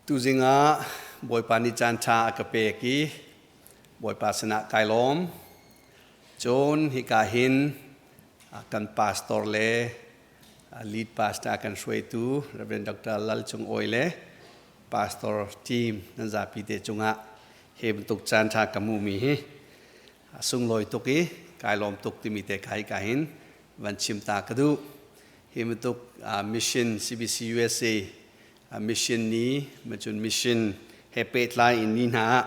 Tuzing ah Bawipa nih caan ṭha a ka pek i Bawipa sinah kai lawm. Cun hika hin kan pastor le lead pastor kan hruaitu Rev. Dr. Lal Cung Awi le pastor team nan zapi te cungah hi bantuk caan ṭha ka hmuhmi hi a sunglawi tuk i kai lawm tuk timi te kha hika hin van chim ta ka duh. Hi bantuk mission CBC USA mission ni macun mission he pehtlai in ni hna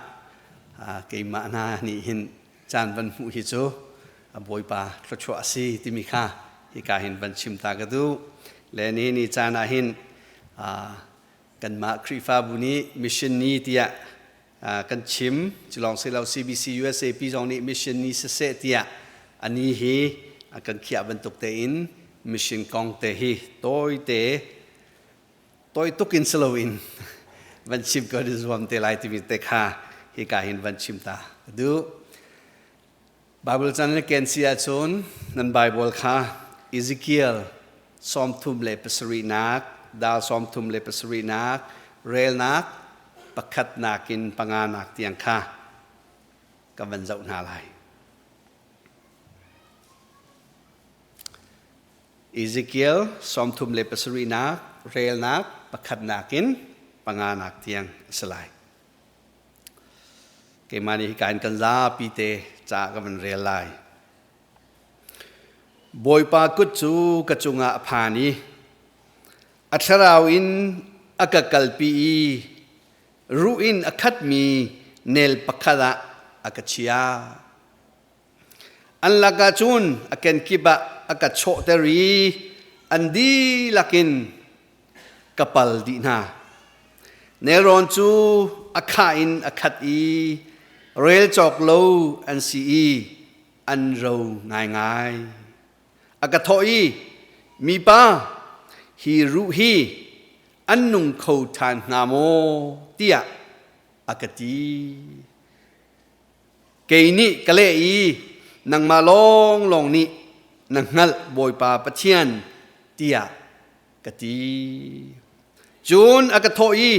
ah keimah hna nih hin caan van hmuh hi cu Bawipa thluachuah a si timi kha hika hin van chim ta ka duh. Le ni ni caan ah hin kanmah Khrihfabu nih mission ni tiah kan chim cu lawng si lo CBC USA pi zong nih mission ni siseh tiah ani hi kan khiah bantuk tein mission kong te hi tawite Toi tuk in si loin van chim ka i zuam te lai timi te kha hika hin van chim ta ka duh. Bible chan na ken si ahcun nan Bible kha Ezekiel 37 nak dal 37 nak relnak pakhatnak in panganak tiang kha ka van zoh hna lai. Ezekiel 37 nak relnak pakhatnak in panganak tiang a si lai. Keimah nih hika in kan zapi te ca ka van rel lai. Bawipa kut cu ka cungah a phan i a thlarau in a ka kalpi i ruh in a khatmi nel pakhat ah a ka chia. An lakah cun a kenkip ah a ka chawhter i an dihlak in ka pal dih hna. Nelrawn cu a khah in a khat i rel cawk lo an si i an ro ngaingai. A ka thawh i, Mipa, hi ruh hi an nung kho ṭhan hnga maw? tiah a ka ti. Kei nih ka leh i nangmah lawnglawng nih na hngalh Bawipa Pathian tiah ka ti. Cun a ka thawh i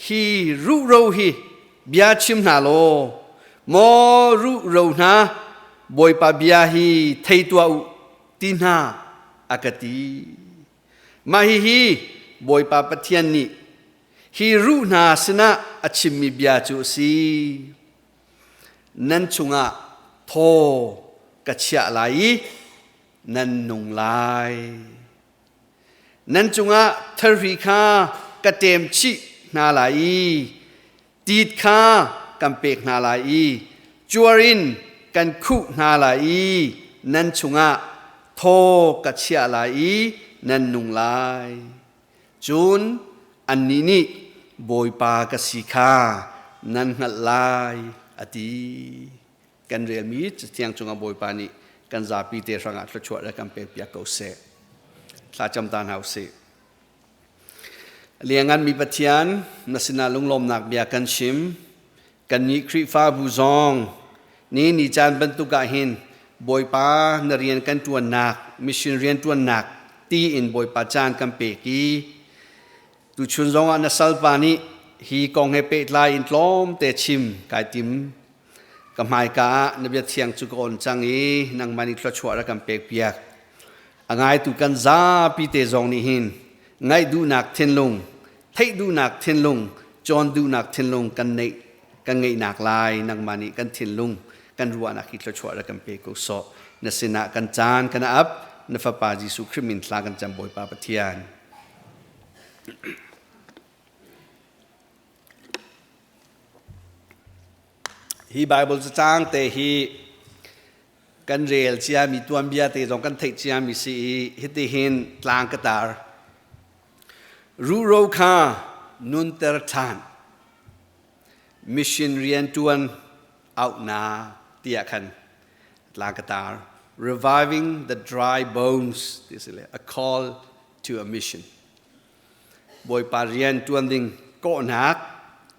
hi ruhro hi bia chim hna law, maw ruhro hna, Bawipa bia hi thei tuah u ti hna a ka ti. Mah hihi Bawipa Pathian nih hi ruh hna sinah a chimmi bia cu a si. Nan chungah thaw ka chiah lai i nan nung lai. Nan cungah thirhri kha ka ṭem chih hna lai i tit kha kan pek hna lai i cuar in kan khuh hna lai i nan chungah thaw ka chiah lai i nan nung lai. Cun annih nih Bawipa ka si kha nan hngalh lai, a ti. Kan relmi Cathiang cungah Bawipa nih kan zapi te hrangah thluachuah le kan pekpiak ko seh. Thlacam ta hna usih. Liangan mi Pathian, na sinah lunglawmnak bia kan chim. Kannih Khrihfabu zong ni ni caan bantuk ah hin Bawipa na rian kan ṭuannak, mission rian ṭuannak tiin Bawipa caan kan pek i tuchun zongah na salpa nih hi kong he pehtlai in tlawmte chim kai tim. Ka hmaika ah na bia thiang cu ka on cang i nangmah nih thluachuah rak kan pekpiak. A ngaitu kan zapi te zong nih hin ngaih duhnak thinlung, theih duhnak thinlung, cawn duhnak thinlung kan neih kan ngeihnak lai nangmah nih kan thinlung kan ruahnak hi thluachuah rak kan pe ko sawh. Na sinah kan caan kan ap na fapa Jesuh Khrih min thla kan cam Bawipa Pathian. Hi Bible cacang te hi kan rel ciami tuanbia te zong kan theih ciami si i hitihin tlang ka tar. Ruhro kha nunter ṭhan. Mission rianṭuan auhnak tiah khan tlang ka tar. Reviving the dry bones ti si le a call to a mission. Bawipa rian ṭuan ding kawhnak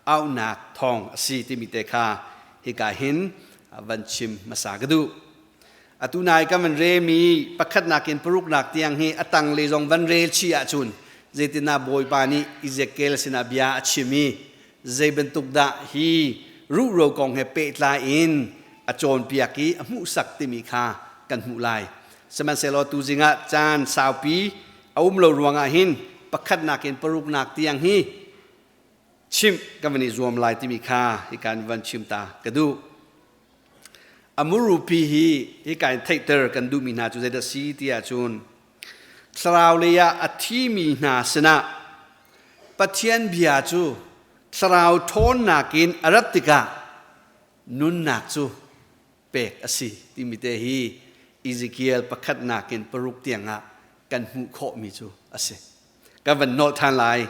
auhnak thawng a si timi te kha hika hin van chim hmasa ka duh. Atu nai kan van remi pakhatnak in paruknak tiang hi a tang le zong van rel chih ahcun Zeitindah Bawipa nih Ezekiel sinah bia a chim i zei bantuk dah hi ruhro kong he pehtlai in a cawnpiak i a hmuhsak timi kha kan hmuh lai. Sihmanhsehlaw tuzing ah caan saupi a um lo ruangah hin pakhatnak in paruknak tiang hi chimh kan van i zuam lai timi kha hika in van chim ta ka duh. A murupi hi hika in theihter kan duhmi hna cu zeidah si ti ahcun thlarau lei ah a thimi hna sinah Pathian bia cu thlarau ṭhawnnak in a rat tikah nunnak cu pek a si timi te hi Ezekiel pakhatnak in paruk tiangah kan hmuh khawhmi cu a si. Kan van nolh ṭhan lai.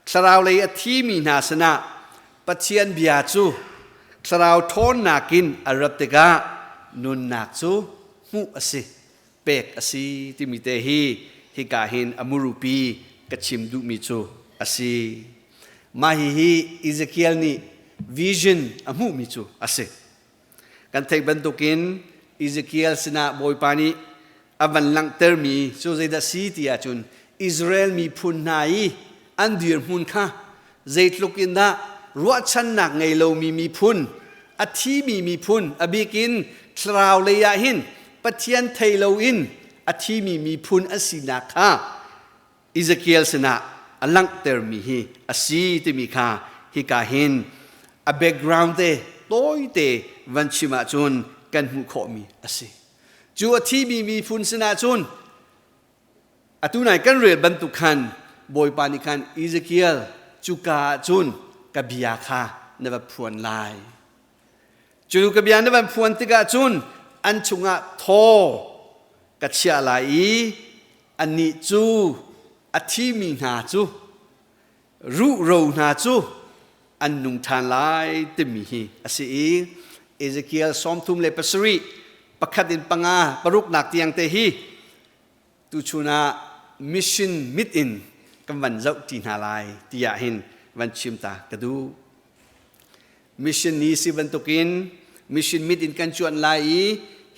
Thlarau lei a thimi hna sinah Pathian bia cu thlarau ṭhawnnak in a rat tikah nunnak cu hmuh a si, pek a si timi te hi hika hin a murupi ka chim duhmi cu a si. Mah hihi Ezekiel nih vision a hmuhmi cu a si. Kan theih bantukin Ezekiel sinah Bawipa nih a van langhtermi cu zeidah si ti ahcun Israel miphun hna i an dirhmun kha zeitluk in dah ruahchannak ngei lomi miphun, a thimi miphun, a bik in thlarau lei ah hin Pathian thei loin a thimi miphun an sinak kha Ezekiel sinah a langhtermi hi a si timi kha hika hin a background te tawite van chim ahcun kan hmuh khawhmi a si. Cu a thimi miphun sinah cun atu nai kan rel bantuk khan Bawipa nih khan Ezekiel cuka ah cun ka bia kha na va phuan lai. Cu ka bia na van phuan tikah cun an chungah thaw ka chiah lai i annih cu a thimi hna cu ruhro hna cu an nung ṭhan lai timi hi a si i Ezekiel 37 pakhat in panga paruknak tiang te hi tuchun ah mission mit in kan van zoh ṭi hna lai tiah hin van chim ta ka duh. Mission ni si bantukin mission mit in kan cuan lai i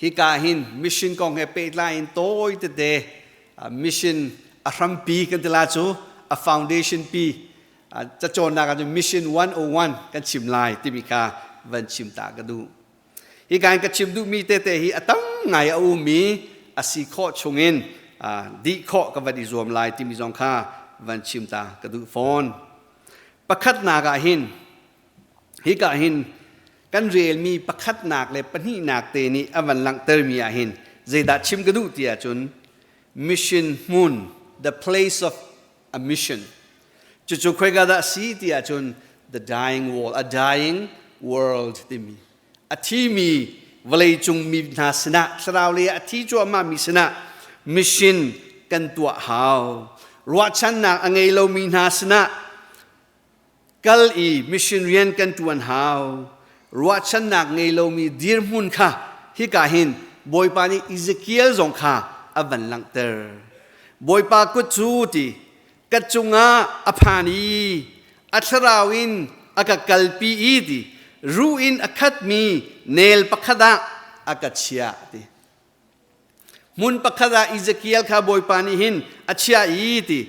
hika hin mission kong he pehtlai in tawi tete mission a hrampi kan ti la cu a foundation pi cacawnnak ah cun mission 101 kan chim lai timi kha van chim ta ka duh. Hika in ka chim duhmi tete hi a tam ngai a um i a si khawh chungin dih khawh ka van i zuam lai timi zong kha van chim ta ka duh fawn. Pakhatnak ah hin hika hin kan relmi pakhatnak le pahnihnak te nih a van langhtermi ah hin zeidah chim ka duh ti ahcun mission hmun, the place of a mission, cucu khoika dah si ti ahcun the dying world, a dying world timi a thimi vawleicung mi hna sinah, thlarau lei ah a thi cuahmah mi sinah mission kan tuah hau. Ruahchannak a ngei lomi hna sinah kal i mission rian kan ṭuan hau. Ruahchannak ngei lomi dirhmun kha hika hin Bawipa nih Ezekiel zong kha a van langhter. Bawipa kut cu ti ka cungah a phan i a thlarau in a ka kalpi i ti ruh in a khatmi nel pakhat ah a ka chiah ti. Hmun pakhat ah Ezekiel kha Bawipa nih hin a chiah i ti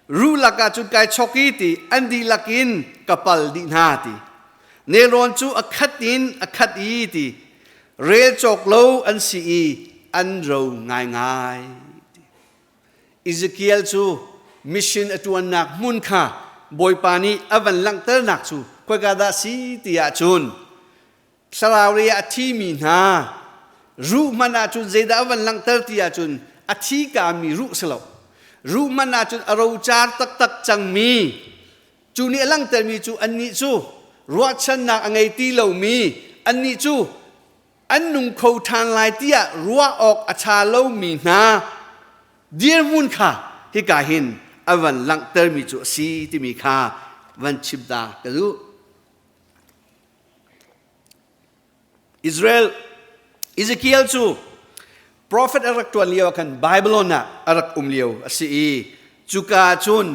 ruh lakah cun kai chok i ti an dihlak in ka pal dih hna ti. Nelrawn cu a khat in a khat i ti rel cawk lo an si i an ro ngaingai. Ezekiel cu mission a ṭuannak hmun kha Bawipa nih a van langhternak cu khoika dah si ti ahcun thlarau lei ah a thimi hna ruh hmanh ahcun zeidah a van langhter ti ahcun a thi kami ruh si lo, ruh hmanh ahcun a rocar taktak cangmi. Cu nih a langhtermi cu annih cu ruahchannak a ngei ti lomi, annih cu an nung kho ṭhan lai tiah ruah awk a ṭha lomi hna dirhmun kha hika hin a van langhtermi cu a si timi kha van chim ta ka duh. Israel Ezekiel cu prophet a rak ṭuan lio ah khan Babylon ah a rak um lio a si i cuka ah cun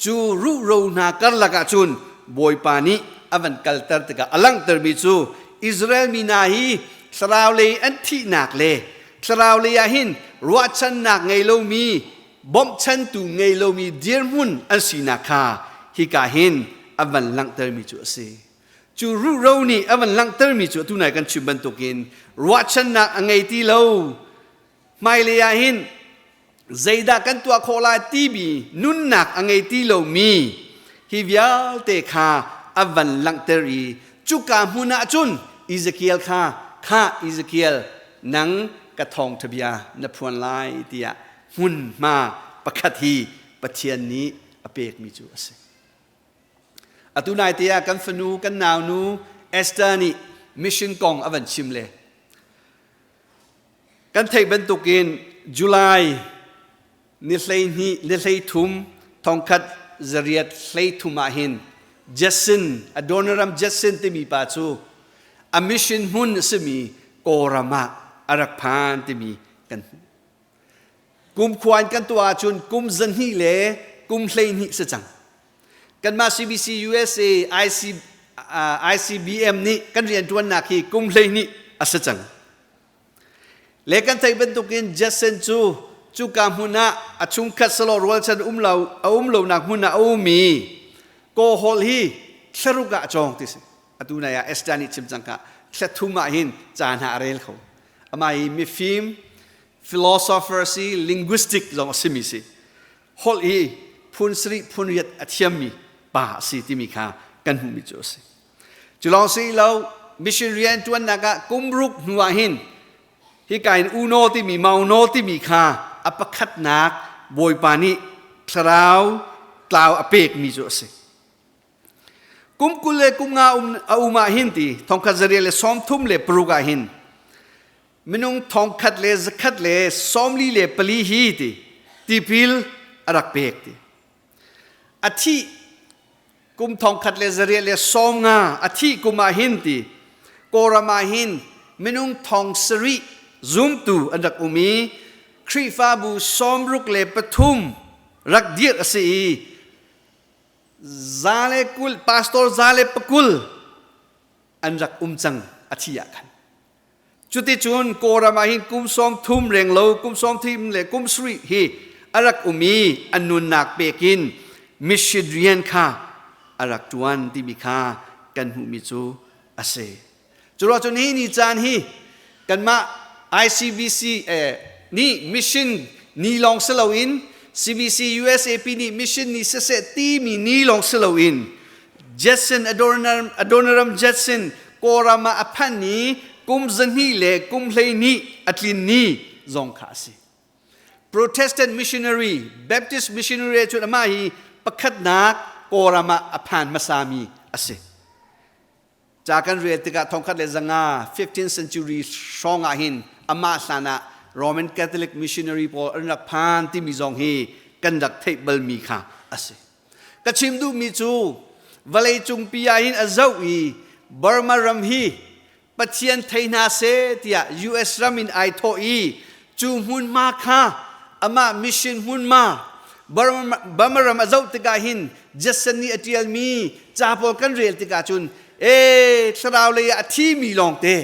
cu ruhro hna karlak ah cun Bawipa nih a van kalter tikah a langhtermi cu Israel mi hna hi thlarau lei an thihnak le thlarau lei ah hin ruahchannak ngei lomi bawmhchantu ngei lomi dirhmun an sinak kha hika hin a van langhtermi cu a si. Cu ruhro nih a van langhtermi cu atu nai kan chim bantukin ruahchannak a ngei ti lo. Hmailei ah hin zeidah kan tuah khawh lai timi nunnak a ngei ti lomi hi vialte kha a van langhter i cuka hmun ah cun Ezekiel kha kha Ezekiel nang ka thawngṭha bia na phuan lai tiah hmunhma pakhat hi Pathian nih a pekmi cu a si. Atu nai te ah kan fanu kan naunu Esther nih mission kong a van chim le kan theih bantukin July ni 12 ni 13 1933 ah hin Jetson Adoniram Jetson timi pa cu a mission hmun a simi Kawlram ah a rak phan timi kan hmuh. Kumkhua in kan tuah ahcun kum 2 le kum 12 si cang. Kanmah CBC USA IC, ICBM nih kan rianṭuannak hi kum 12 a si cang. Le kan theih bantukin Jetson cu cuka hmun ah a chungkhat selaw rualchan um lo a um lonak hmun ah a um i Kawhol hi thlaruk ah a cawng ti si. Atu nai ah Esther nih chim cang ka thla thum ah hin ca hna a rel kho. Amah hi mifim philosopher si linguistic zong a simi si. Holh hi phun sarih phun riat a thiammi pa a si timi kha kan hmuhmi cu a si. Cu lawng si lo mission rian ṭuannak ah kum ruk hnu ah hin hika in uno timi mauno timi kha a pakhatnak Bawipa nih thlarau tlau a pekmi cu a si. Kum 20 le kum nga um, a um ah hin ti 1936 ah hin minung 1144 hi ti tipil a rak pek ti. A thih kum 1950 a thih kum ah hin ti Kawlram ah hin minung 7,000 zumtu an rak um i Khrihfabu 63 rak dirh a si i 120 pastor 120 an rak um cang a thi ah khan. Cuticun Kawlram ah hin kum 30 reng lo kum 30 le kum 70 hi a rak um i a nunnak pekin mission rian kha a rak ṭuan timi kha kan hmuhmi cu a si. Curuah cun hi ni caan hi kanmah ICBC eh, nih mission ni lawng si loin CBC USAP nih mission ni siseh timi ni lawng si loin Jetson Adoniram, Adoniram Jetson Kawlram ah a phanh i kum 2 le kum 12 a tlin ni zong kha a si. Protestant missionary, Baptist missionary cun amah hi pakhatnak Kawlram ah a phan hmasami a si. Ca kan rel tikah 1500 15th century hrawng ah hin amah hlan ah Roman Catholic missionary pawl an rak phan timi zong hi kan rak theih balmi kha a si. Ka chim duhmi cu vawlei cungpi ah hin a zoh i Burma ram hi Pathian thei hna seh tiah US ram in ai thawh i cu hmunhma kha amah mission hmunhma Burma ram a zoh tikah hin Jason nih a ṭialmi ca pawl kan rel tikah cun ee thlarau lei ah a thimi lawngte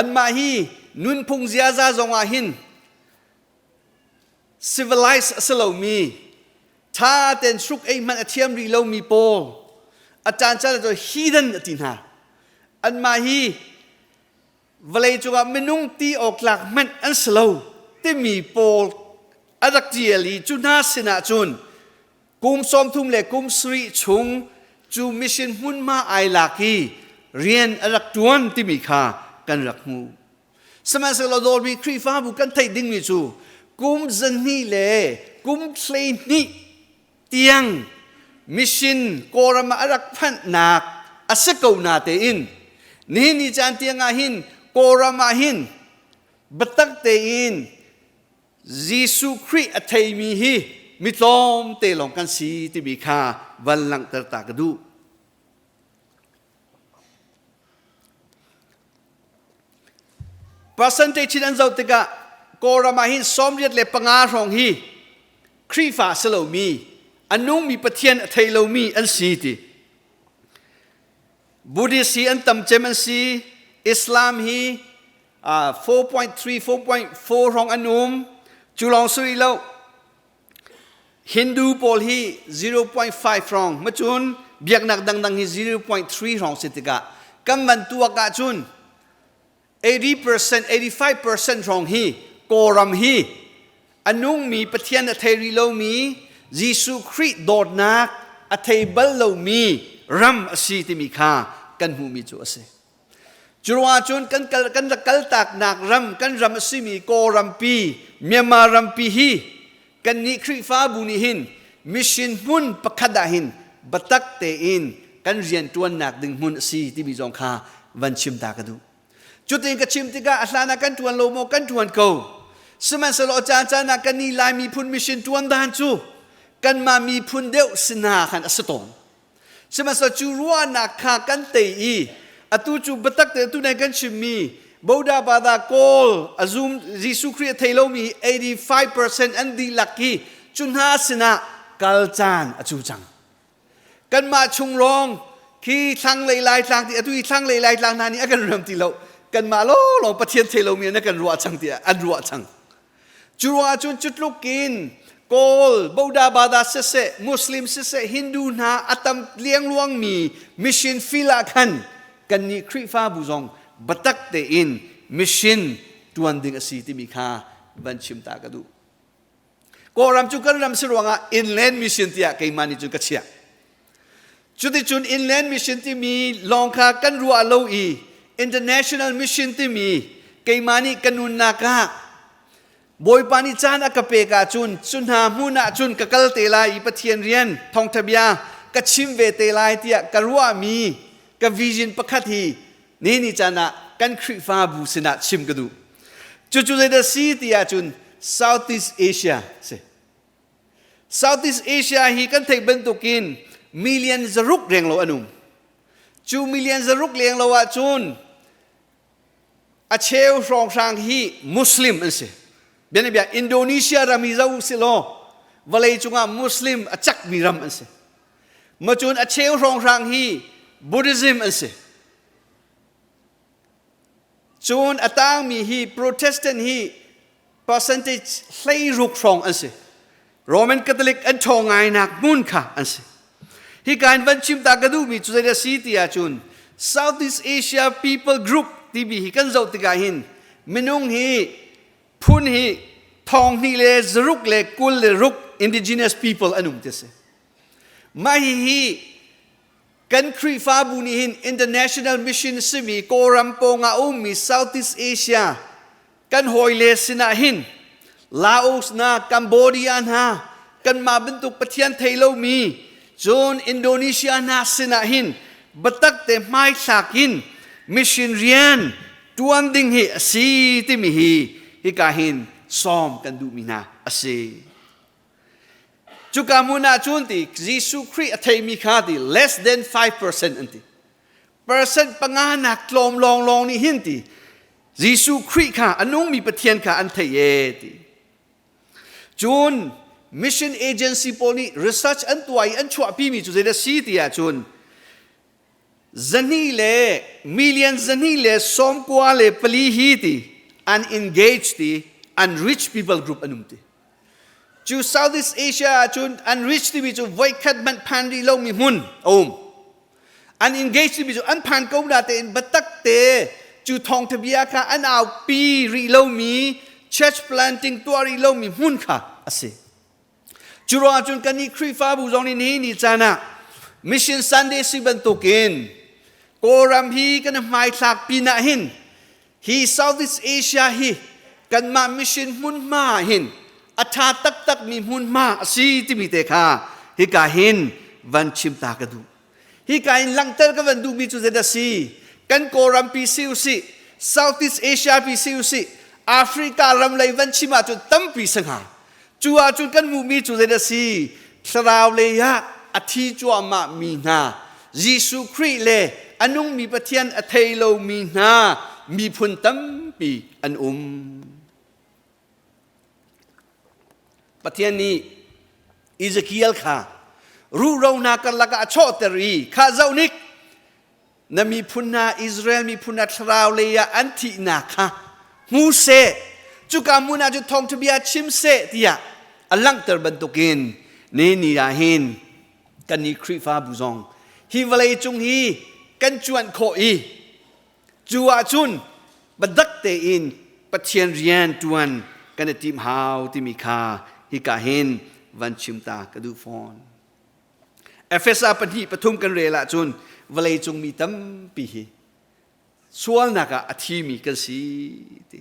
anmah hi nunphung ziaza zongah hin civilized a si lomi ṭha tein hruk ei hmanh a thiam rih lomi pawl a caan caan cu heathen a ti hna anmah hi vawlei cungah minung ti awk tlak hmanh an si lo timi pawl a rak ṭial i cu hna sinah cun kum 30 le kum 70 chung cu mission hmunhma ai lak i rian a rak ṭuan timi kha kan rak hmuh. Sihmanhsehlaw dawtmi Khrihfabu kan theih dingmi cu kum 2 le kum 12 tiang mission Kawlram ah a rak phanhnak a si ko na tein nihin ni caan tiang ah hin Kawlram ah hin biatak tein Jesuh Khrih a theimi hi mi tlawmte lawng kan si timi kha van langhter ta ka duh. Percentage in an zoh tikah Kawlram ah hin 85 hrawng hi Khrihfa a si lomi, a nungmi Pathian a thei lomi an si ti. Buddhist hi an tam cem an si, Islam hi 4.3, 4.4 hrawng an um, cu lawng si rih lo. Hindu pawl hi 0.5 hrawng, macun biaknak dangdang hi 0.3 hrawng si tikah kan van tuak ahcun 80%, 85% hrawng hi Kawlram hi a nungmi Pathian a thei rih lomi Jesuh Khrih dawtnak a thei bal lomi ram a si timi kha kan hmuhmi cu a si. Curuangah cun kan kal kan rak kaltaknak ram kan ram a simi Kawlrampi Myanmar rampi hi kannih Khrihfabu nih hin mission hmun pakhat ah hin biatak tein kan rianṭuannak ding hmun a si timi zong kha van chim ta ka duh. Cutin ka chim tikah a hlan ah kan ṭuan lo maw kan ṭuan ko. Sihmanhsehlaw a caan caan ah kannih Lai miphun mission ṭuan dan cu kanmah miphun deuh sinah khan a si tawn. Sihmanhsehlaw cu ruahnak kha kan tei i atu cu biatak te atu nai kan chimmi Boda Bada Kawl a zum Jesuh Khrih a thei lomi 85% an dihlak hi cu hna sinah kal caan a cu cang. Kanmah chung lawng khi thlanglei Laitlang ti atu i thlanglei Laitlang hna nih a kan ram ti lo. Kanmah lawlaw Pathian thei lomi an kan ruah cang tiah an ruah cang. Cu ruangah cun cutluk in Kawl, Boda Bada siseh, Muslim siseh, Hindu hna a tam liangluangmi mission field ah khan kannih Khrihfabu zong biatak tein mission tuan ding a si timi kha van chim ta ka duh. Kawlram cu kan ram si ruangah inland mission tiah keimah nih cun ka chiah. Cuticun inland mission timi lawng kha kan ruah lo i international mission timi keimah nih ka nunnak ah Bawipa nih caan a ka pek ahcun cu hna hmun ah cun ka kal te lai i Pathian rian thawngṭha bia ka chim ve te lai tiah ka ruahmi ka vision pakhat hi ni ni caan ah kan Khrihfabu sinah chim ka duh. Cucu zeidah si ti ahcun Southeast Asia si. Southeast Asia hi kan theih bantukin million 600 renglo an um. Cu million 600 lenglo ahcun a cheu hrawnghrang hi Muslim an si. Bianabia Indonesia ram hi zo si law vawlei cungah Muslim a cakmi ram an si. Macun a cheu hrawnghrang hi Buddhism an si. Cun a tangmi hi Protestant hi percentage 16 hrawng an si. Roman Catholic an ṭhawng ngainak hmun kha an si. Hi ka in van chim ta ka duhmi cu zei a si ti ahcun Southeast Asia People Group timi hi kan zoh tikah hin minung hi phun hi thong hnih le zaruk le kul le ruk indigenous people an um ti a si. Mah hihi Kan Khrihfabu nih hin international mission simi Kawlram pawngah a ummi Southeast Asia kan hawile sinah hin Laos na Cambodia hna kanmah bantuk Pathian thei lomi cun Indonesia hna sinah hin biatak te hmaithlak in mission rian tuan ding hi a si timi hi hika hin sawm kan duhmi hna a si. Cuka hmun ah cun ti Jesuh Khrih a theimi kha ti less than 5% an ti. Percent panga nak tlawm lawnglawng nih hin ti Jesuh Khrih kha a nungmi Pathian kha an thei e ti. Cun mission agency pawl nih research an tuah i an chuahpimi cu zeidah si ti ahcun zahnih le million 294 hi ti an engage ti an rich people group an um ti. Cu Southeast Asia ahcun an reach timi cu voikhat hmanh phan rih lomi hmun a um. An engage timi cu an phan ko na tein biatak te cu thawngtha bia kha an aupi rih lomi church planting tuah rih lomi hmun kha a si. Cu ruangah cun kan nih Khrihfabu zong nih nihin ni caan ah Mission Sunday si bantukin Kawlram hi kan hmaithlak pinah hin Hi Southeast Asia hi kanmah mission hmunhma hin a ṭha taktakmi hmunhma a si timi te kha hika hin van chim ta ka duh. Hika in langhter ka van duhmi cu zeidah si? Kan Kawlrampi si usih, Southeast Asia pi si usih, Africa ram lei van chim ahcun tampi si hnga. Cu ahcun kan hmuhmi cu zeidah si? Thlarau lei ah a thi cuahmah mi hna, Jesuh Khrih le a nungmi Pathian a thei lomi hna miphun tampi an um. Pathian nih Ezekiel kha ruhro hna karlak ah a chawhter i kha zoh nik na miphun hna Israel miphun hna thlarau lei ah an thihnak kha hmu seh cuka hmun ah cun thawngṭha bia chim seh tiah a langhter bantukin. Ni ni ah hin kan nih Khrihfabu zong hi vawlei cung hi kan cuanh khawh i cu ahcun biatak tein Pathian rian ṭuan kan i tim hau timi kha hika hin van chim ta ka duh fawn. Efesa pahnih pathum kan rel ahcun vawlei cung mi tampi hi sualnak ah a thimi kan si ti.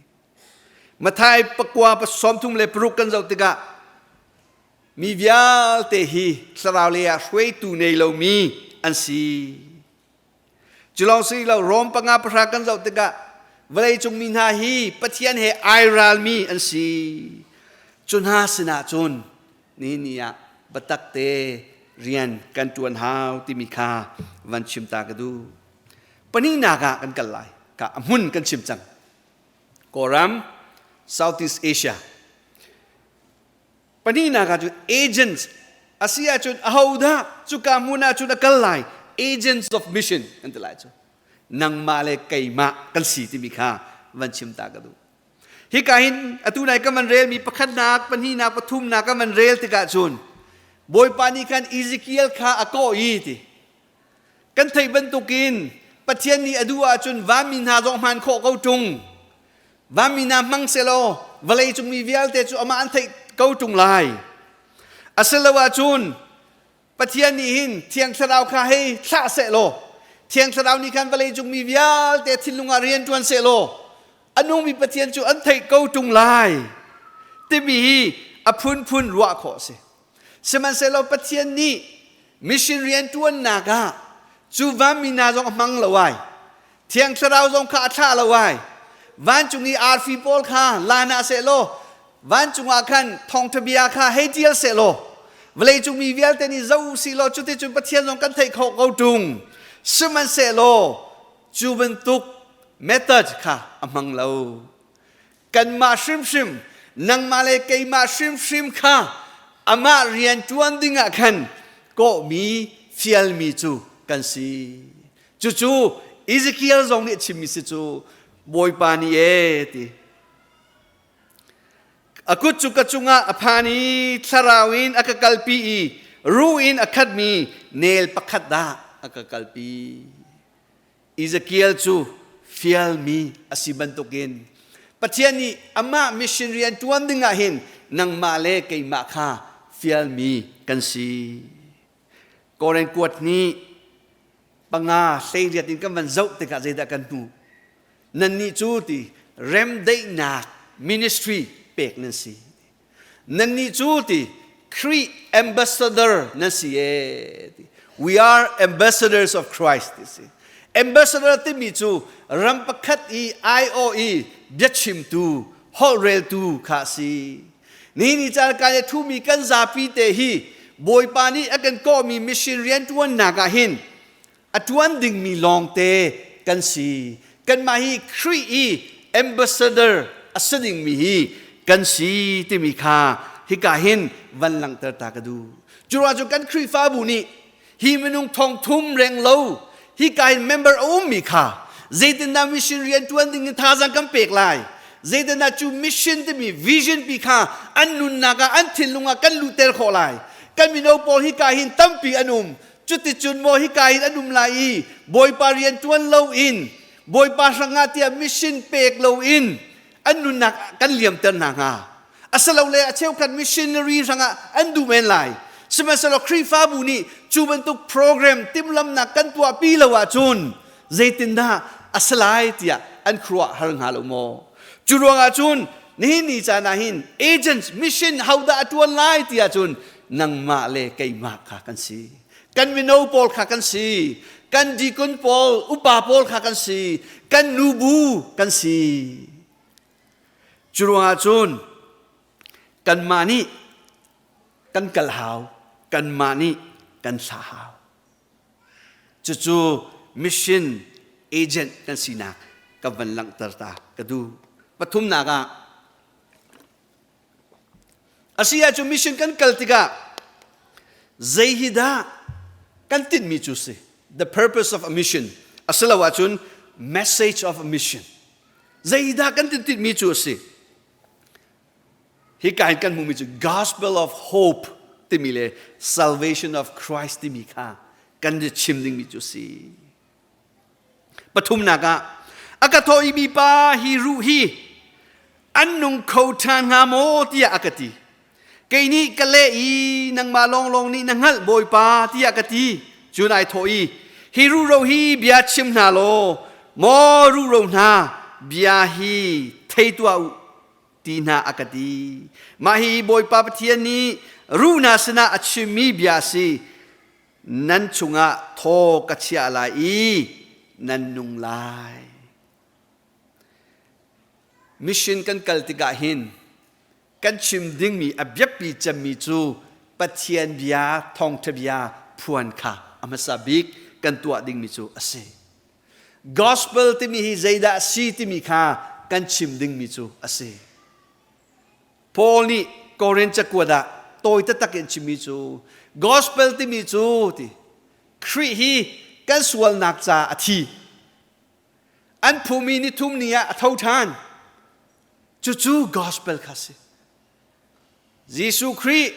Mathai pakua 36 kan zoh tikah mi vialte hi thlarau lei ah hruaitu nei lomi an si. Culawng si lo Rom panga pahra kan zoh tikah vawleicung mi hna hi Pathian he ai ralmi an si. Cu hna sinah cun ni ni ah biatak te rian kan ṭuan hau timi kha van chim ta ka duh. Pahnihnak ah kan kal lai. Ka a hmun kan chim cang. Kawlram, Southeast Asia. Pahnihnak ah cun agents a si ahcun ahodah cuka hmun ah cun a kal lai agents of mission an ti lai cu nangmah le keimah kan si timi kha van chim ta ka duh hika hin atu nai ka van relmi pakhatnak pahnihnak pathumnak ka van rel tikah cun Bawipa nih khan Ezekiel kha a kawh i ti Kan theih bantukin Pathian nih a duh ahcun vanmi hna zong hmaan khawh ko ṭung. Vanmi hna hmang selaw vawlei cung mi vialte cu amah an theih ko ṭung lai. Asilo ahcun Pathian nih hin Thiang Thlarau kha hei thlah sehlaw Thiang Thlarau nih khan vawlei cung mi vialte thinlung ah rian ṭuan sehlaw a nungmi Pathian cu an theih ko ṭung lai timi hi a phunphun ruah khawh a si. Sihmanhsehlaw Pathian nih mission rianṭuannak ah cu vanmi hna zong a hmang lo ai. Thiang Thlarau zong kha a thlah lo ai. Vancung i arfi pawl kha la hna sehlaw vancung ah khan thawngṭha bia kha hei ṭial sehlaw vawleicung mi vialte nih zo silaw cuticun Pathian zong kan theih khawh ko ṭung. Sihmanhsehlaw cu bantuk method kha a hmang lo. Kanmah hrimhrim, nangmah le keimah hrimhrim kha amah rian ṭuan dingah khan kawhmi, fialmi cu kan si. Cucu Ezekiel zong nih a chimmi si cu Bawipa nih ee ti. A kut cu ka cungah a phan i thlarau in a ka kalpi i ruh in a khatmi nel pakhat dah a ka kalpi. Ezekiel cu fialmi a si bantukin Pathian nih amah mission rian ṭuan dingah hin nangmah le keimah kha fialmi kan si. Korin kuat nih panga 18 in kan van zoh tikah zeidah kan hmuh? Nannih cu ti remdaihnak ministry pek nan si. Nannih cu ti Khrih ambassador nan si ee ti. We are ambassadors of Christ ti si. Ambassador timi cu ram pakhat i IO i biachimtu, holhreltu kha a si. Ni ni caan kai le thumi kan zapi te hi Bawipa nih a kan kawhmi mission rianṭuannak ah hin a ṭuan dingmi lawngte kan si. Kanmah hi Khrih i ambassador a si dingmi hi kan si timi kha hika hin van langhter ta ka duh. Cu ruang cu kan Khrihfabu nih hi minung thong thum reng lo hika hin member a ummi kha zeitindah mission rian ṭuan ding in thazaang kan pek lai zeitindah cu mission timi vision pi kha an nunnak ah an thinlung ah kan luhter khawh lai kan mino pawl hika hin tampi an um Cuticun maw hika hin an um lai i Bawipa rian ṭuan loin Bawipa hrangah tiah mission pek loin an nunnak kan liamter hna hnga. Asilole a cheukhat missionary hrangah an duh men lai. Sihmanhsehlaw Khrihfabu nih cu bantuk program timhlamnak kan tuahpi lo ahcun zeitindah a si lai tiah an khuaruah har hnga lo maw? Cu ruangah cun nihin ni caan ah hin agents mission hodah a ṭuan lai ti ahcun nangmah le keimah kha kan si. Kan mino pawl kha kan si. Kan deacon pawl, upa pawl kha kan si. Kan nubu kan si. Cu ruangah cun kanmah nih kan kal hau, kanmah nih kan thlah hau. Cucu mission agent kan sinak ka van langhter ta ka duh. Pathumnak ah a si ahcun mission kan kal tikah zei hi dah kan tinhmi cu si the purpose of a mission asilo ahcun message of a mission zei dah kan tinhmi cu a si hika hin kan hmuhmi cu gospel of hope. timi le salvation of Christ timi kha kan i chim dingmi cu si. Pathumnak ah a ka thawh i mipa hi ruh hi an nung kho ṭhan hnga maw tiah a ka ti. Kei nih ka leh i nangmah lawnglawng nih na hngalh Bawipa tiah ka ti. Cun ai thawh i hi ruhro hi bia chim hna law maw ruhro hna bia hi thei tuah u ti hna a ka ti. Mah hi Bawipa Pathian nih ruh hna sinah a chimmi bia a si. Nan chungah thaw ka chiah lai i nan nung lai. Mission kan kal tikah hin kan chim dingmi a biapi cemmi cu Pathian bia, thawngṭha bia phuan kha a hmasa bik kan tuah dingmi cu a si. Gospel timi hi zeidah a si timi kha kan chim dingmi cu a si. Paul nih Korin cakuat ah tawi taktak in chimmi cu gospel timi cu ti Khrih hi kan sualnak ca a thi. An phumi ni thum ni ah a tho ṭhan. Cucu gospel kha si. Jesuh Khrih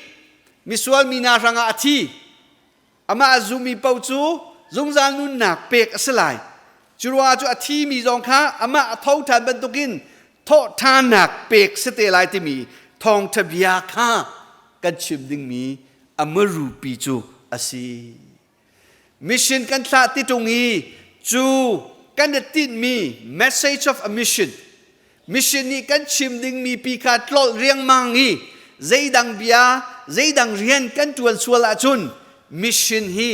misual mi hna hrangah a thi. Amah a zummi paoh cu zungzal nunnak pek a si lai. Cu ruangah cu a thimi zong kha amah a tho ṭhan bantukin thawhṭhannak pek si te lai timi thawngṭha bia kha kan chim dingmi a marupi cu a si. Mission kan thlah ti ṭung i cu kan i tinhmi message of a mission mission nih kan chim dingmi pi kha tlolh riangmang i zeidang bia zeidang rian kan ṭuan sual ahcun mission hi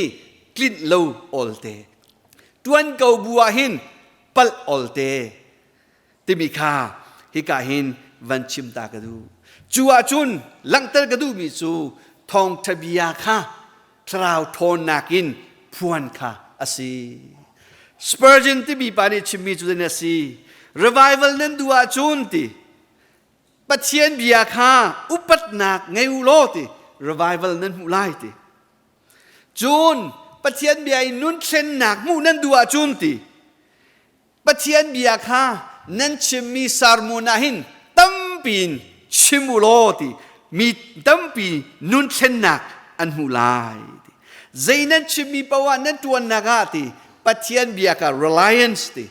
tlinh lo olte ṭuan ko bu ah hin palh olte timi kha hika hin van chim ta ka duh. Cu ahcun langhter ka duhmi cu thawngṭha bia kha thlarau ṭhawnnak in phuan kha a si. Spurgeon timi pa nih chimmi cu a si. Revival nan duh ahcun ti Pathian bia kha upatnak ngei u law ti revival nan hmuh lai ti. Cun Pathian bia in nun thlennak hmuh nan duh ahcun ti Pathian bia kha nan chimmi sermon ah hin tampi in chim u law ti mi tampi nun thlennak an hmu lai ti. Zei nan chimmi paoh ah nan tuannak ah ti Pathian bia kha reliance ti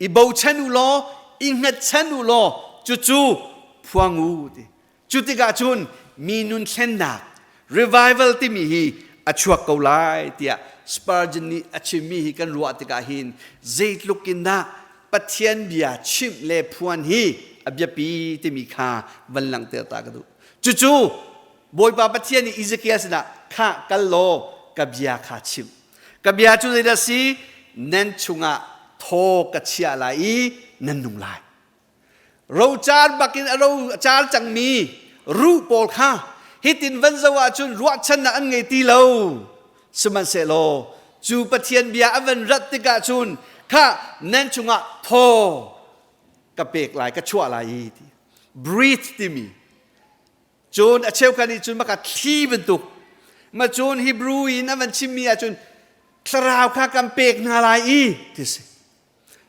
i bochan u law i hngatchan u law cucu phuang u ti. Cu tikah cun mi nun thlennak revival timi hi a chuak ko lai tiah Spurgeon nih a chimmi hi kan ruah tikah hin zeitluk in dah Pathian bia chimh le phuan hi a biapi timi kha van langhter ta ka duh. Cucu Bawipa Pathian nih Ezekiel sinah khah kal law ka bia kha chim. Ka bia cu zeidah si? Nan chungah thaw ka chiah lai i nan nung lai. Rocar bakin a ro a car cangmi ruh pawl kha hitin van zoh ahcun ruahchannak an ngei ti lo. Sihmanhsehlaw cu Pathian bia a van rat tikah cun kha nan chungah thaw ka pek lai ka chuah lai i ti breathe timi cun a cheukhat nih cun maka thli bantuk ma cun Hebrew in a van chimmi ahcun thlarau kha kan pek hna lai i ti si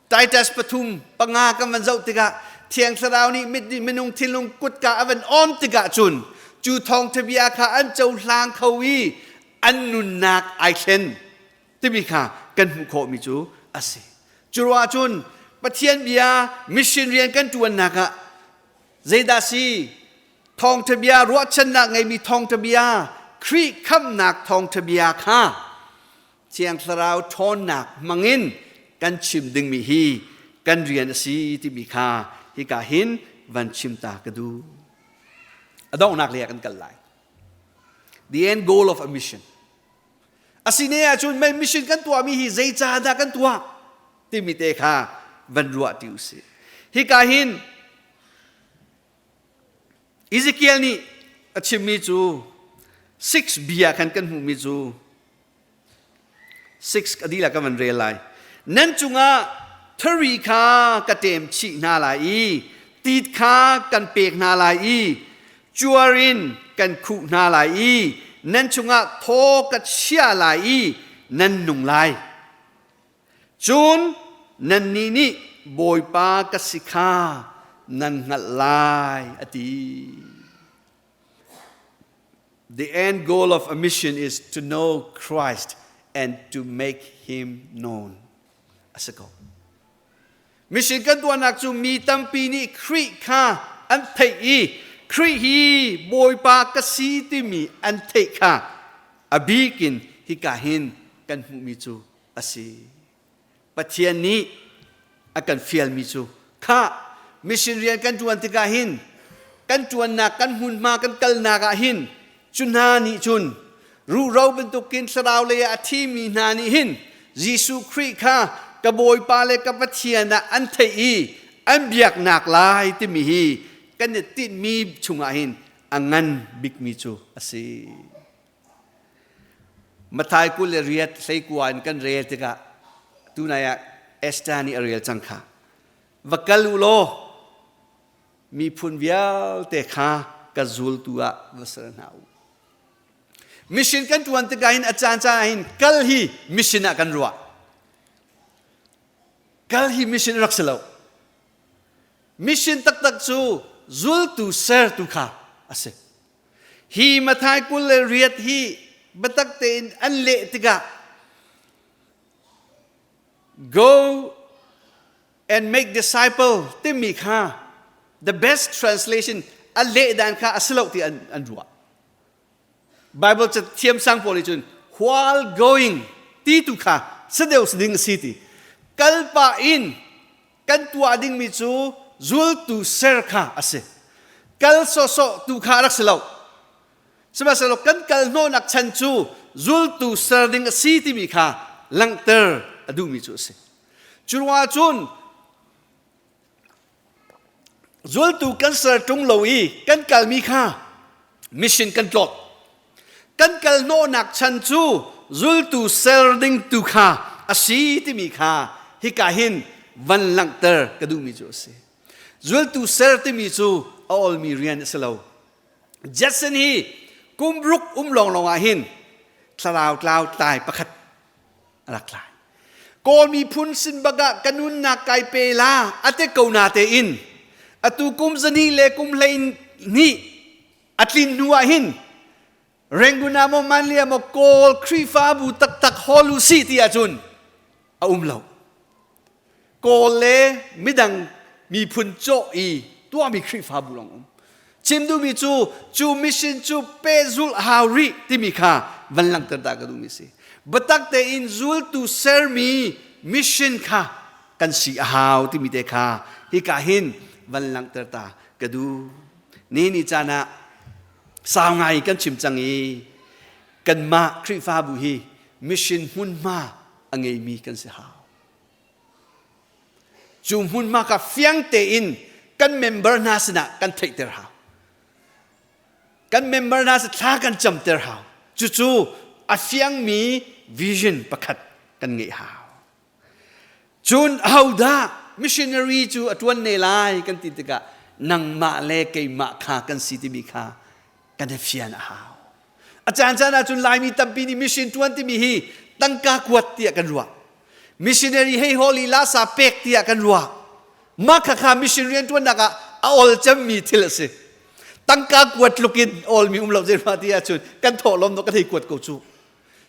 Titus pathum panga kan van zoh tikah Thiang Thlarau nih minung thinlung kutka a van on tikah cun cu thawngtha bia kha an cohlang kho i an nunnak ai thlen timi kha kan hmuh khawhmi cu a si. Cu ruah cun Pathian bia mission rian kan ṭuannak ah zeidah si thawngtha bia ruahchannak ngeimi thawngtha bia Khrih khamhnak thawngtha bia kha Thiang Thlarau ṭhawnnak hmangin kan chim dingmi hi kan rian a si timi kha hika hin van chim ta ka duh. A donghnak lei ah kan kal lai. The end goal of a mission. Asine ahcun mei mission kan tuahmi hi zeicah dah kan tuah timi te kha van ruah ti usih. Hika hin Ezekiel nih a chimmi cu 6 bia khan kan hmuhmi cu 6 a dihlak ka van rel lai. Nan cungah thari kha ka ṭem chih hna lai i tit kha kan pek hna lai i cuar in kan khuh hna lai i nan chungah thaw ka chia lai i nan nung lai. Cun nannih nih Bawipa ka si kha nan hngalh lai, a ti. The end goal of a mission is to know Christ and to make him known. A si ko. Mission kan tuahnak cu mi tampi nih Khrih kha an theih i Khrih hi Bawipa ka si timi an theih kha a bik in hika hin kan hmuhmi cu a si. Pathian nih a kan fialmi cu kha mission rian kan ṭuan tikah hin kan ṭuannak kan hmunhma kan kalnak ah hin cu hna nih cun ruhro bantukin thlarau lei ah a thimi hna nih hin Jesuh Khrih kha ka Bawipa le ka Pathian ah an theih i an biaknak lai timi hi kan i tinhmi chungah hin a ngan bikmi cu a si. Matthai 28 hleikua in kan rel tikah tunai ah Esther nih a rel cang kha. Va kal u law miphun vialte kha ka zultu ah va ser hna u. Mission kan ṭuan tikah hin a caan caan ah hin kal hi mission ah kan ruah. Kal hi mission rak si lo. Mission taktak cu zultu sertu kha a si. Hi Matthai 28 hi biatak tein an leh tikah go and make disciple timi kha the best translation a leh dan kha a si lo ti an, an ruah. Bible ca thiam sang pawl nih cun while going ti tu kha sadeu ding a si ti. Kalpa in kan tuah dingmi cu zultu ser kha a si. Kal sawhsawh tu kha a rak si lo. Sihmanhsehlaw kan kal hnawhnak chan cu zultu ser ding a si timi kha langhter a duhmi cu a si. Cu ruangah cun zultu kan ser ṭung lo i kan kalmi kha mission kan tlawt. Kan kal hnawhnak chan cu zultu ser ding tu kha a si timi kha hika hin van langhter ka duhmi cu a si. Zultu ser timi cu a olmi rian a si lo. Jetson hi kum ruk um lawnglawng ah hin thlarau tlau tlai pakhat a rak tlai. Kawl miphun sin bak ah ka nunnak kai pe la ate ko na tein atu kum zani le kum hlei hnih a tlin hnu ah hin Rangoon ah maw Manlia maw Kawl Khrihfabu taktak hall u si ti ahcun a um lo. Kawl le midang miphun cawh i tuahmi Khrihfabu lawng um. Chim duhmi cu cu mission cu pehzulh hau rih timi kha van langhter ta ka duhmi si. Biatak tein zultu sermi mission kha kan si a hau timi te kha hika hin van langhter ta ka duh. Ni ni caan ah sau ngai kan chim cang i kanmah Khrihfabu hi mission hmunhma a ngeimi kan si hau. Cu hmunhma kha fiang tein kan member hna sinah kan theihter hau. Kan member hna si thla kan camter hau. Cucu a fiangmi vision pakhat kan ngeih hau. Cun ahodah missionary cu a ṭuan ne lai kan ti tikah nangmah le keimah kha kan si timi kha kan i fian a hau. A caan caan ahcun Laimi tampi nih mission ṭuan timi hi tangka kuat tiah kan ruah. Missionary hei holi lasa pek tiah kan ruah. Mah khakha mission rian ṭuannak ah a ol cemmi thil a si. Tangka kuat tluk in olmi um lo zeihmah ti ahcun kan thawhlawm kan hei kuat ko cu.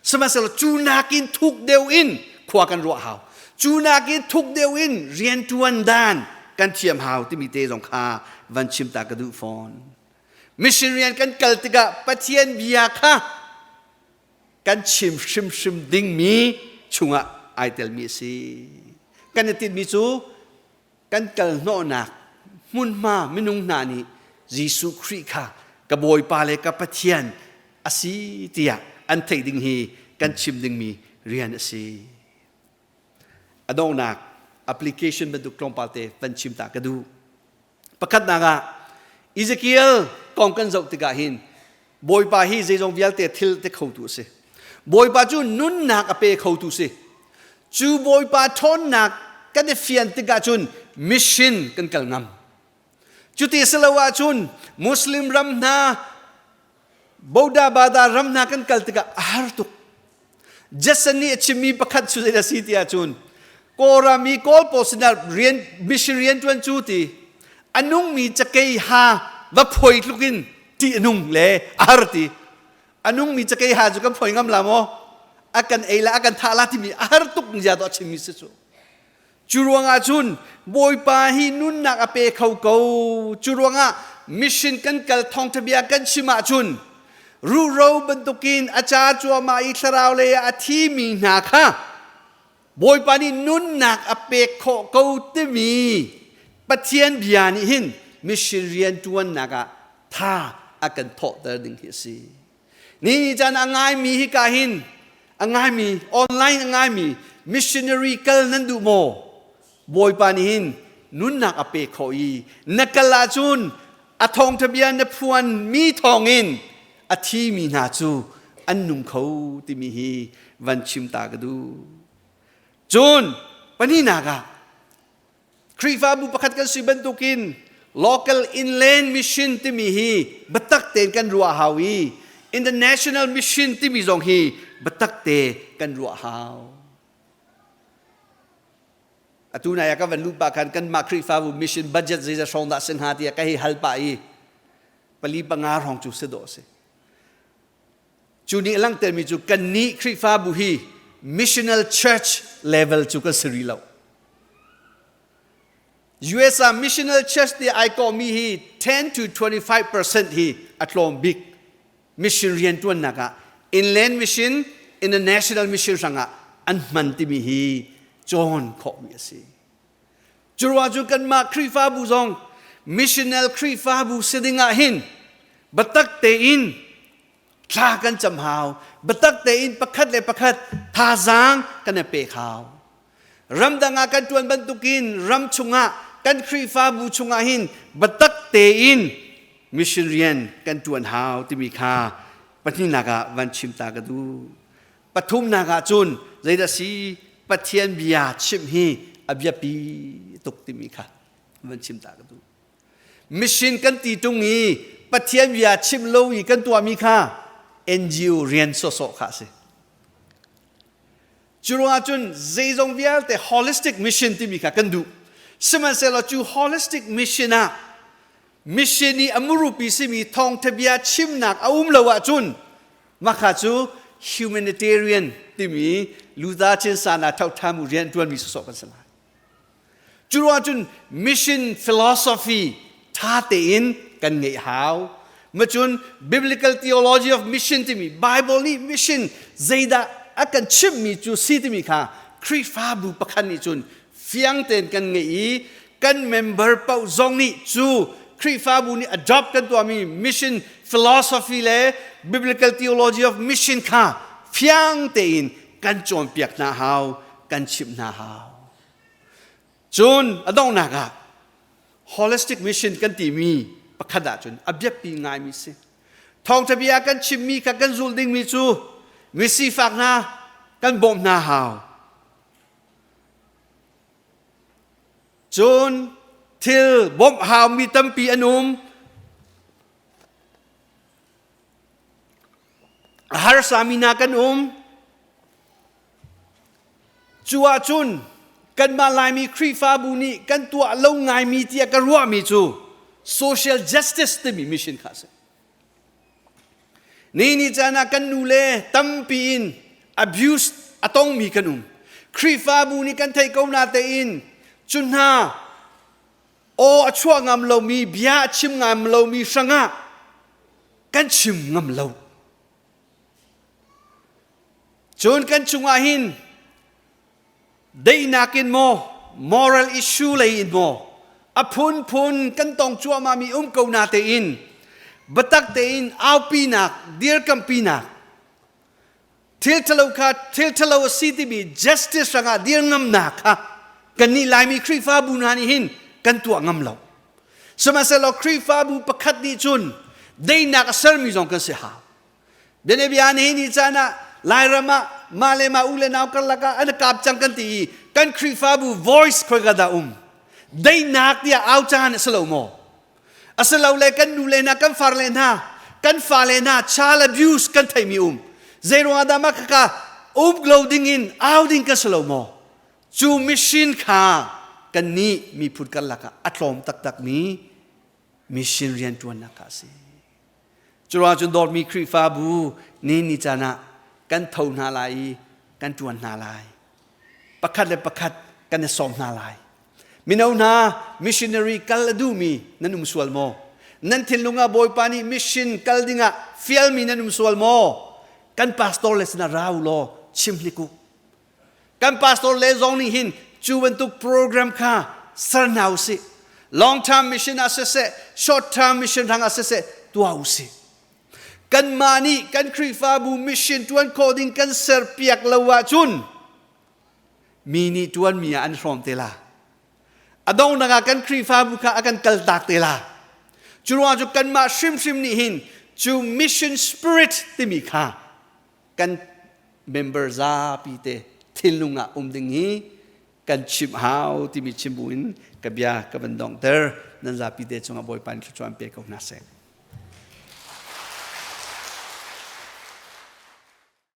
Sihmanhsehlaw cu nakin thuk deuh in khua kan ruah hau. Cu nakin thuk deuh in rianṭuan dan kan thiam hau timi te zong kha van chim ta ka duh fawn. Mission rian kan kal tikah Pathian bia kha kan chim hrimhrim dingmi chungah ai telmi a si. Kan i tinhmi cu kan kal hnawhnak hmunhma minung hna nih Jesuh Khrih kha ka Bawipa le ka Pathian a si tiah an theih ding hi kan chim dingmi rian a si. A donghnak application bantuk tlawmpal te van chim ta ka duh. Pakhatnak ah Ezekiel kong kan zoh tikah hin Bawipa hi zeizong vialte thil te khotu a si. Bawipa cu nunnak a pe khotu si. Cu Bawipa ṭhawnnak kan i fian tikah cun mission kan kal ngam. Cuti si lo ahcun Muslim ram hna, Boda Bada ram hna kan kal tikah a har tuk. Jason nih a chimmi pakhat cu zei a si ti ahcun Kawlram i Kawl pawl sinah rian mission rian ṭuan cu ti a nungmi cakei ha va phuai tluk in ṭih a nung le a har ti. A nungmi cakei ha cu kan phoi ngam la maw? A kan ei la, a kan thah la timi a har tuk zia to a chimmi si cu. Cu ruangah cun Bawipa hi nunnak a pe kho ko. Cu ruangah mission kan kal thawngtha bia kan chim ahcun ruhro bantukin a ca cuahmah i thlarau lei ah a thimi hna kha Bawipa nih nunnak a pek khawh ko timi Pathian bia nih hin mission rian ṭuannak ah tha a kan thawhter ding hi a si. Ni caan a ngaimi hi ka hin a ngaimi online a ngaimi missionary kal nan duh maw? Bawipa nih hin nunnak a pe khawh i na kal ahcun a thawngṭha bia na phuan mi thawngin a thimi hna cu an nung kho timi hi van chim ta ka duh. Cun pahnihnak ah Khrihfabu pakhat kan si bantukin local inland mission timi hi biatak tein kan ruah hau i international mission timi zong hi biatak te kan ruah hau. Atu nai ah ka van luh pah khan kanmah Khrihfabu mission budget zeizat hrawng dah si hnga tiah ka hei hal pah i pali panga hrawng cu si dawh si. Cu nih a langhtermi cu kannih Khrihfabu hi missional church level cu kan si rih lo. US ah missional church ti ai kawhmi hi 10 to 25% hi a tlawm bik mission riantuannak ah inland mission, international mission hrangah an hman timi hi cawn khawhmi a si. Curuang cu kanmah Khrihfabu zong missional Khrihfabu si ding ah hin biatak tein thla kan cam hau, biatak tein pakhat le pakhat thazaang kan i pek hau. Ramdang ah kan ṭuan bantukin ram chungah kan Khrihfabu chungah hin biatak tein mission rian kan ṭuan hau timi kha pahnihnak ah van chim ta ka duh. Pathumnak ah cun zeidah si Pathian bia chimh hi a biapi tuk timi kha van chim ta ka duh. Mission kan ti tung i Pathian bia chim lo i kan tuahmi kha NGO rian sawsawh kha a si. Cu ruangah cun zeizong vialte holistic mission timi kha kan duh. Sihmanhsehlaw cu holistic mission ah mission i a murupi simi thawngtha bia chimnak a um lo ahcun Mah cu humanitarian timi Luther Chinsana thoṭhamu rian ṭuanmi sawsawh kan si lai. Cu ruangah cun mission philosophy ṭha tein kan ngeih hau. Macun biblical theology of mission timi Bible nih mission zeidah a kan chimhmi cu si timi kha Khrihfabu pakhat nih cun fiang tein kan ngeih i kan member paoh zong nih cu Khrihfabu nih adopt kan tuahmi mission philosophy le biblical theology of mission kha fiang tein kan cawnpiak hna hau, kan chimh hna hau. Cun a donghnak ah holistic mission kan timi pakhat ahcun a biapi ngaimi si. Thawngṭha bia kan chimmi kha kan zulh dingmi cu misifak hna kan bawmh hna hau. Cun thil bawmh haumi tampi an um. A harsami hna kan um. Cu ahcun kanmah Laimi Khrihfabu nih kan tuah lo ngaimi tiah ka ruahmi cu social justice timi mission kha a si. Ni ni caan ah kan nule tampi in abuse a tongmi kan um. Khrihfabu nih kan theih ko na tein cu hna aw a chuah ngam lomi bia a chim ngam lomi hrangah kan chim ngam lo. Cun kan chungah hin Daihnak in maw, moral issue lei in maw, a phunphun kan tong cuahmahmi um ko na tein, biatak tein aupinak, dirkampinak, thil ṭhalo kha thil ṭhalo a si timi justice rangah dir ngamnak kha kannih Laimi Khrihfabu hna nih hin kan tuah ngam lo. Sihmanhsehlaw Khrihfabu pakhat nih cun daihnak a sermi zong kan si hau. Bianabia ni ni caan ah Lairam ah mah le mah u le nau karlak ah an kap cang kan ti i kan Khrihfabu voice khoi ka dah um daihnak tiah au caan a si lo maw a si lo le kan nu le hna kan far le hna kan fa le hna child abuse kan theimi um zei ruangah dah mah khaka um lo ding in au ding kan si lo maw cu mission kha kan nih miphun karlak ah a tlawm taktak mi mission riantuannak kha a si Curuang cun dawtmi Khrihfabu Ni ni caan ah kan tho hna lai i kan ṭuan hna lai. Pakhat le pakhat kan i sawm hna lai. Mino hna, missionary kal a duhmi nan um sual maw? Nan thinlung ah Bawipa nih mission kal dingah fialmi nan um sual maw? Kan pastor le sinah ra u law chim hnik u. Kan pastor le zong nih hin cu bantuk program kha ser hna u sih. Long term mission ah siseh, short term mission hrang ah siseh, tuah u sih. Kanmah nih kan Khrihfabu mission ṭuan khawh ding kan serpiak lo ahcun mi nih ṭuanmi ah an hrawm te la. A donghnak ah kan Khrihfabu kha a kan kaltak te la. Cu ruangah cu kanmah hrimhrim nih hin cu mission spirit timi kha kan member zapi te thinlung ah um ding hi kan chimh hau timi chim buin ka bia ka van donghter. Nan zapi te cungah Bawipa nih thluachuah an pe ko hna seh.